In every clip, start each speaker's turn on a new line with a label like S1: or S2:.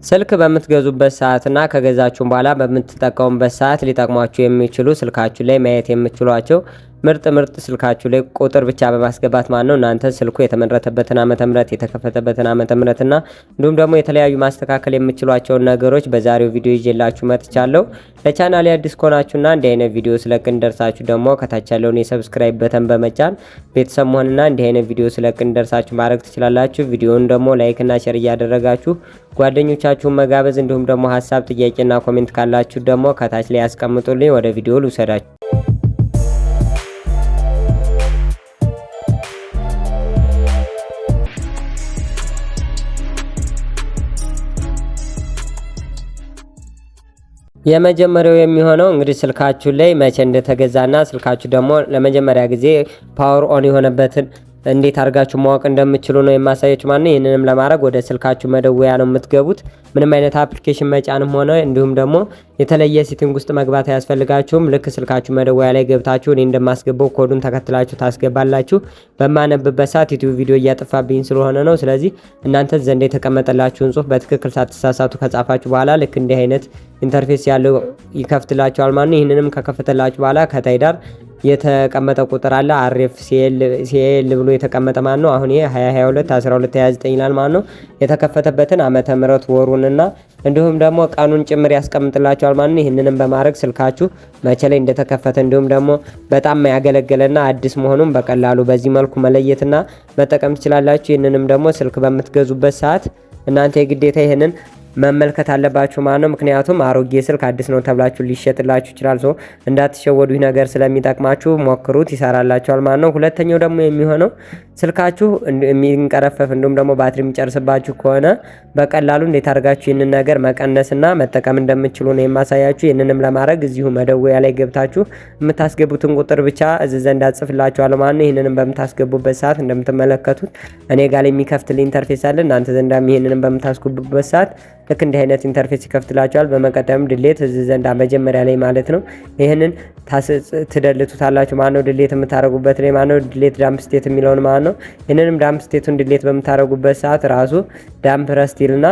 S1: ስልክ በምትገዙበት ሰዓትና ከገዛችሁም በኋላ በምትጠቀሙበት ሰዓት ሊጠቅሟችሁ የሚችሉ ስልካችሁ ላይ ማየት የምትችሏቸው ምርጥ ምርጥ ስልካችሁ ላይ ቁጥር ብቻ በማስገባት ማለት ነው እናንተ ስልኩ የተመረተበትን ዓመተ ምህረት፣ የተከፈተበትን ዓመተ ምህረትና እንዲሁም ደግሞ የተለያዩ ማስተካከል የምትችሏቸውን ነገሮች በዛሬው ቪዲዮ ይዤላችሁ መጥቻለሁ። ለቻናሌ አዲስ ከሆናችሁና እንዲህ አይነት ቪዲዮ ስለቅ እንዲደርሳችሁ ደግሞ ከታች ያለውን የ subscribe button በመጫን ቤተሰብ መሆንና እንዲህ አይነት ቪዲዮ ስለቅ እንዲደርሳችሁ ማድረግ ትችላላችሁ። ቪዲዮውን ደግሞ like እና share እያደረጋችሁ ጓደኞቻችሁን መጋበዝ እንዲሁም ደግሞ ሀሳብ፣ ጥያቄና comment ካላችሁ ደግሞ ከታች ላይ ያስቀምጡልኝ። ወደ ቪዲዮ ልውሰዳችሁ። የመጀመሪያው የሚሆነው እንግዲህ ስልካችሁ ላይ መቼ እንደተገዛና ስልካችሁ ደግሞ ለመጀመሪያ ጊዜ power on የሆነበትን እንዴት አድርጋችሁ ማወቅ እንደምትችሉ ነው የማሳያችሁ ማለት ነው። ይህንንም ለማድረግ ወደ ስልካችሁ መደወያ ነው የምትገቡት። ምንም አይነት application መጫንም ሆነ እንዲሁም ደግሞ የተለየ setting ውስጥ መግባት አያስፈልጋችሁም። ልክ ስልካችሁ መደወያ ላይ ገብታችሁ እኔ እንደማስገባው ኮዱን ተከትላችሁ ታስገባላችሁ። በማነብበት ሰዓት ዩቲዩብ ቪዲዮ እያጠፋብኝ ስለሆነ ነው። ስለዚህ እናንተ ዘንድ የተቀመጠላችሁን ጽሁፍ በትክክል ሳትሳሳቱ ከጻፋችሁ በኋላ ልክ እንዲህ አይነት interface ያለው ይከፍትላችኋል ማለት ነው። ይህንንም ከከፈተላችሁ በኋላ ከታይ ዳር የተቀመጠ ቁጥር አለ፣ RF CL ብሎ የተቀመጠ ማለት ነው። አሁን ይሄ 2022 12 29 ይላል ማለት ነው። የተከፈተበትን ዓመተ ምህረት፣ ወሩንና እንዲሁም ደግሞ ቀኑን ጭምር ያስቀምጥላችኋል ማለት ነው። ይህንንም በማድረግ ስልካችሁ መቼ ላይ እንደተከፈተ እንዲሁም ደግሞ በጣም ያገለገለና አዲስ መሆኑን በቀላሉ በዚህ መልኩ መለየትና መጠቀም ትችላላችሁ። ይህንንም ደግሞ ስልክ በምትገዙበት ሰዓት እናንተ የግዴታ ይህንን መመልከት አለባችሁ ማለት ነው። ምክንያቱም አሮጌ ስልክ አዲስ ነው ተብላችሁ ሊሸጥላችሁ ይችላል። So እንዳትሸወዱ፣ ይህ ነገር ስለሚጠቅማችሁ ሞክሩት፣ ይሰራላችኋል ማለት ነው። ሁለተኛው ደግሞ የሚሆነው ስልካችሁ የሚንቀረፈፍ እንዲሁም ደግሞ ባትሪ የሚጨርስባችሁ ከሆነ በቀላሉ እንዴት አድርጋችሁ ይህንን ነገር መቀነስና መጠቀም እንደምትችሉ ነው የማሳያችሁ። ይህንንም ለማድረግ እዚሁ መደወያ ላይ ገብታችሁ የምታስገቡትን ቁጥር ብቻ እዚህ ዘንድ አጽፍላችኋለሁ ማለት ነው። ይህንንም በምታስገቡበት ሰዓት እንደምትመለከቱት እኔ ጋር የሚከፍትልኝ interface አለ። እናንተ ዘንዳም ይህንንም በምታስገቡበት ሰዓት ልክ እንዲህ አይነት interface ይከፍትላችኋል። በመቀጠልም delete እዚህ ዘንዳ መጀመሪያ ላይ ማለት ነው ይህንን ትደልቱታላችሁ ማለት ነው። Delete የምታደርጉበት ላይ ማለት ነው፣ delete dump state የሚለውን ማለት ነው። ይህንንም dump state ኡን delete በምታደርጉበት ሰዓት ራሱ dump reset ይልና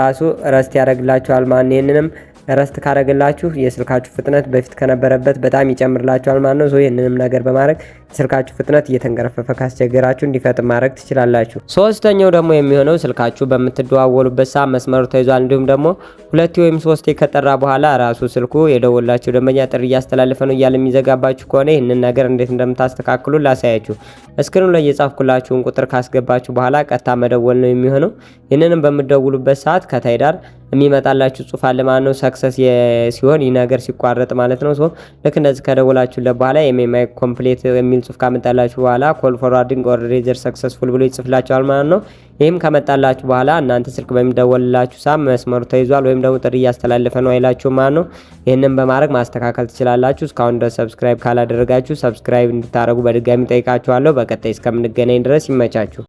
S1: ራሱ reset ያደርግላችኋል ማለት ነው። ይህንንም reset ካደረግላችሁ የስልካችሁ ፍጥነት በፊት ከነበረበት በጣም ይጨምርላችኋል ማለት ነው። So ይህንንም ነገር በማድረግ የስልካችሁ ፍጥነት እየተንቀረፈፈ ካስቸገራችሁ እንዲፈጥን ማድረግ ትችላላችሁ። ሶስተኛው ደግሞ የሚሆነው ስልካችሁ በምትደዋወሉበት ሰዓት መስመሩ ተይዟል፣ እንዲሁም ደግሞ ሁለቴ ወይም ሶስቴ ከጠራ በኋላ ራሱ ስልኩ የደወላችሁ ደንበኛ ጥሪ እያስተላለፈ ነው እያለ የሚዘጋባችሁ ከሆነ ይህንን ነገር እንዴት እንደምታስተካክሉ ላሳያችሁ። Screen ኑ ላይ የጻፍኩላችሁን ቁጥር ካስገባችሁ በኋላ ቀጥታ መደወል ነው የሚሆነው። ይህንንም በምትደውሉበት ሰዓት ከታይ ዳር የሚመጣላችሁ ጽሁፍ አለ ማለት ነው። Success ሲሆን ይህ ነገር ሲቋረጥ ማለት ነው። So ልክ እንደዚህ ከደወላችሁለት በኋላ MMI complete የሚል ጽሁፍ ካመጣላችሁ በኋላ call forwarding or erasure successful ብሎ ይጽፍላችኋል ማለት ነው። ይህም ከመጣላችሁ በኋላ እናንተ ስልክ በሚደወልላችሁ ሰዓት መስመሩ ተይዟል ወይም ደግሞ ጥሪ እያስተላለፈ ነው አይላችሁም ማለት ነው። ይህንን በማድረግ ማስተካከል ትችላላችሁ። እስካሁን ድረስ subscribe ካላደረጋችሁ subscribe እንድታደርጉ በድጋሚ ጠይቃችኋለሁ። በቀጣይ እስከምንገናኝ ድረስ ይመቻችሁ።